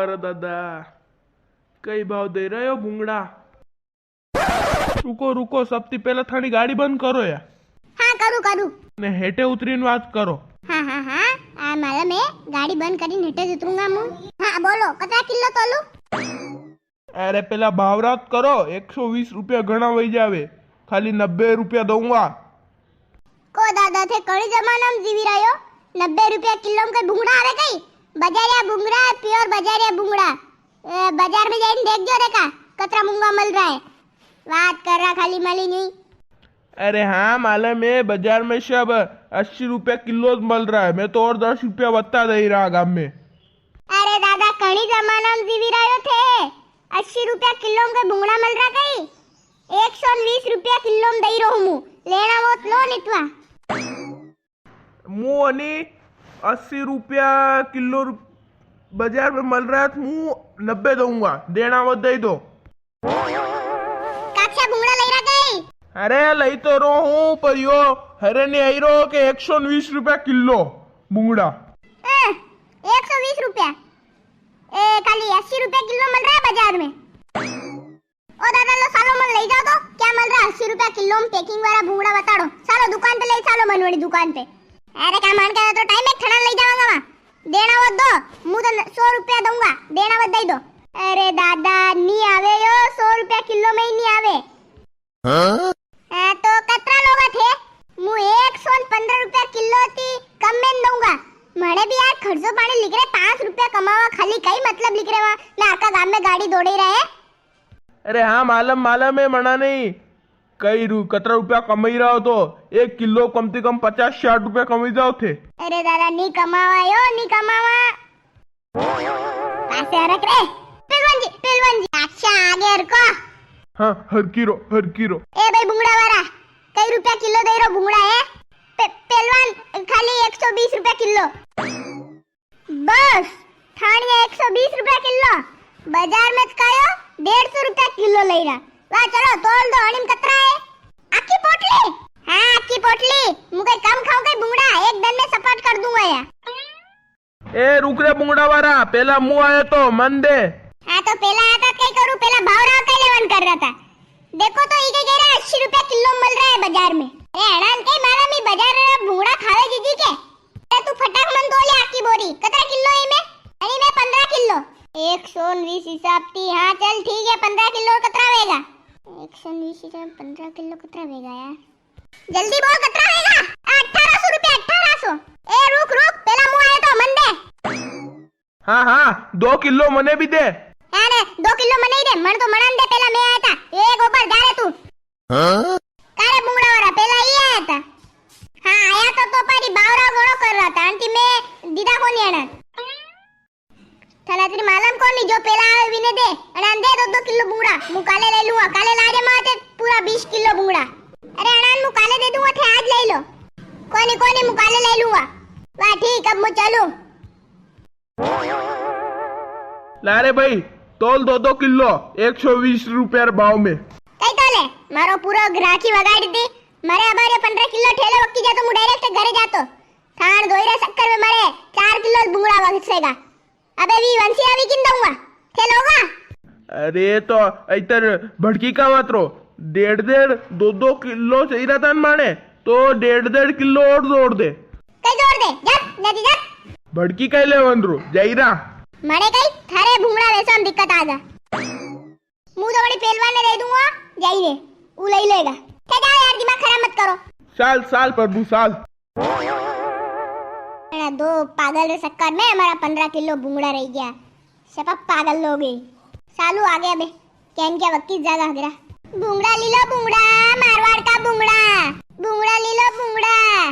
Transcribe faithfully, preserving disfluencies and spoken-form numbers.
अरे दादा, कई भाव दे रहे हो भूंगड़ा? रुको, रुको, सबती पहला थानी गाड़ी बंद करो या। हाँ, करूँ, करूँ। ने हेठे उतरीन बात करो। हाँ, हाँ, हाँ, आ, मालूम है, गाड़ी बंद करीन हेठे ज उतरूंगा मूँ। हाँ, बोलो, कतरा किलो तोलू? अरे, पहला भावरात करो, एक सौ वीस रुपया घणा वही जावे, खाली नब्बे रुपया दूंगा। को दादा, थे कणी जमाना में जीवी रह्यो? नब्बे रुपया किलो में कई भूंगड़ा आवे कई? बाजारिया भूंगड़ा है, pure बाजारिया भूंगड़ा। ए, बाजार में जाइन देख जो देखा, कतरा मूंगा मल रहा है। बात कर रहा खाली मली नहीं। अरे हाँ, मालूम है, बाजार में सब अस्सी रुपया किलो मल रहा है, मैं तो और दस रुपया वत्ता दे रहा गाम में। अरे दादा, कणी जमाना में जीवी रह्यो थे? अस्सी रुपया किलो में कई भूंगड़ा मल रहा कई? एक सौ वीस रुपया किलो में दई रहूं मूं, लेना वो तो लो, नितवा। मूं अनी अस्सी रुपया किलो रु-, बाजार में मल रहा है, तो मूं नब्बे दूंगा, देना वो दे दो। काक्षा भूंगड़ा लई रहा कई? अरे, लई तो रो हूँ, पर यो हरे नी आई रो के एक सौ वीस रुपया किलो भूंगड़ा। अ, एक सौ वीस रुपया? ए, खाली अस्सी रुपया किलो मल रहा है बाजार में। ओ दादा, लो सालो, मन ले जाओ तो, क्या मिल रहा अस्सी रुपया किलो में packing वाला भूंगड़ा बताड़ो। सालो दुकान पे ले सालो, मन वाली दुकान पे। अरे का मन करे तो टाइम एक थणा ले जावांगा वहाँ। देना वो दो, मूं तो सौ रुपया दूंगा, देना वो दे दो। अरे दादा, नी आवे यो, सौ रुपया किलो में ही नी आवे। हाँ? हाँ, तो कतरा लोगा थे? मूं एक सौ पन्द्रह रुपया किलो थी कम में नी दूंगा। म्हने भी यार खर्चो पानी लिख रहे, पाँच रुपया कमावा खाली, कई मतलब लिख रहे वहाँ, ना आका गाम में गाड़ी दौड़े रहे। अरे हाँ, मालम, मालम है, मना नहीं। कई रू-, कतरा रुपया कमाई रहा हो तो एक किलो कम से कम पचास साठ रुपया कमाई जाओ थे। अरे दादा, नी कमावा यो, नी कमावा। पासे हरक रे। पहलवान जी, पहलवान जी, अच्छा, आगे हरको। हाँ, हरकी रो, हरकी रो। ए भाई भूंगड़ा वाला, कई रुपया किलो दे रो भूंगड़ा है? पे-, पहलवान, खाली एक सौ बीस रुपया किलो। बस, थानिया एक सौ बीस रुपया किलो, बाजार में तो कायो डेढ़ सौ रुपया किलो ले रहा। वाह, चलो, तोल दो, अणीम कतरा है? आखी पोटली? हाँ, आखी पोटली। मूं कई कम खाऊं कई भूंगड़ा, एक दन में सपाट कर दूंगा या। ए, रुक रे भूंगड़ा वाला, पहला मूं आयो तो मन दे। हाँ, तो पहला आता कई करूँ, पहला भाव राव कई लेवन कर रहा था। देखो तो, ई के कह रहा अस्सी रुपया किलो मिल रहा है बाजार में। अरे अणान कई मारा मी बाजार रा भूंगड़ा खावे जीजी के। अरे तू फटाक मन तोल या आखी बोरी। कतरा किलो है में? अरे में पन्द्रह किलो। एक सौ बीस हिसाब थी। हाँ चल ठीक है, पन्द्रह किलो और कतरा वेगा? एक सौ बीस हिसाब पन्द्रह किलो कतरा वेगा यार? जल्दी बोल कतरा वेगा? अठारह सौ रुपया, अठारह सौ। ए रुक रुक, पहला मूं आयो तो मन दे। हाँ, हाँ, दो किलो मने भी दे। अरे, दो किलो मने ही दे, मन तो मनान दे, पहला मैं आया था। ए गोपाल, जा रे तू। हाँ? का रे भूंगड़ा वाला, पहला ही आया था। हाँ, आया तो, तो पर ई भाव राव घणो कर रहा था, आंटी मैं दीदा कोनी अणान। थाने अतरी मालम कोनी, जो पहला आवे वीने दे, अणान दे दो, दो किलो भूंगड़ा, मूं काले ले लूंगा, काले लाजे माते पूरा बीस किलो भूंगड़ा। अरे अणान मूं काले दे दूंगा, थे आज ले लो। कोनी, कोनी, मूं काले ले लूंगा। वाह, ठीक, अब मूं चलूं। ला रे भाई, तोल दो दो किलो, एक सौ बीस रुपया रे भाव में। कई तोले? मारो पूरो ग्राहकी वगाड़ी दी। मारे अबार ये पन्द्रह किलो ठेलो वक्की जातो, मूं direct घरे जातो। थान दोई रे चक्कर में मारे चार किलो भूंगड़ा वगसेगा। अबे वी वंशिया वी किन दूंगा? थे लोगा? अरे तो इतर भड़की का मत रो, डेढ़ डेढ़ दो दो किलो चाहिए था न माने, तो डेढ़ डेढ़ किलो और जोड़ दे। कई जोड़ दे? जब, जल्दी जब। भड़की कई लेवन रो, जाई रा। मने कई थारे भूंगड़ा वेचवा में दिक्कत आ जा। मूं तो बड़ी पहलवान ने दे दूंगा, जाई रे, ऊ लई लेगा। थे जाओ यार, दिमाग खराब मत करो। साल, साल प्रभु, साल। अरे दो पागल रे चक्कर में हमारा पन्द्रह किलो भूंगड़ा रह गया। सपा पागल लोग है। सालू आ गया बे। केन क्या वक्की जागा हगरा। भूंगड़ा लीलो भूंगड़ा, मारवाड़ का भूंगड़ा। भूंगड़ा लीलो भूंगड़ा।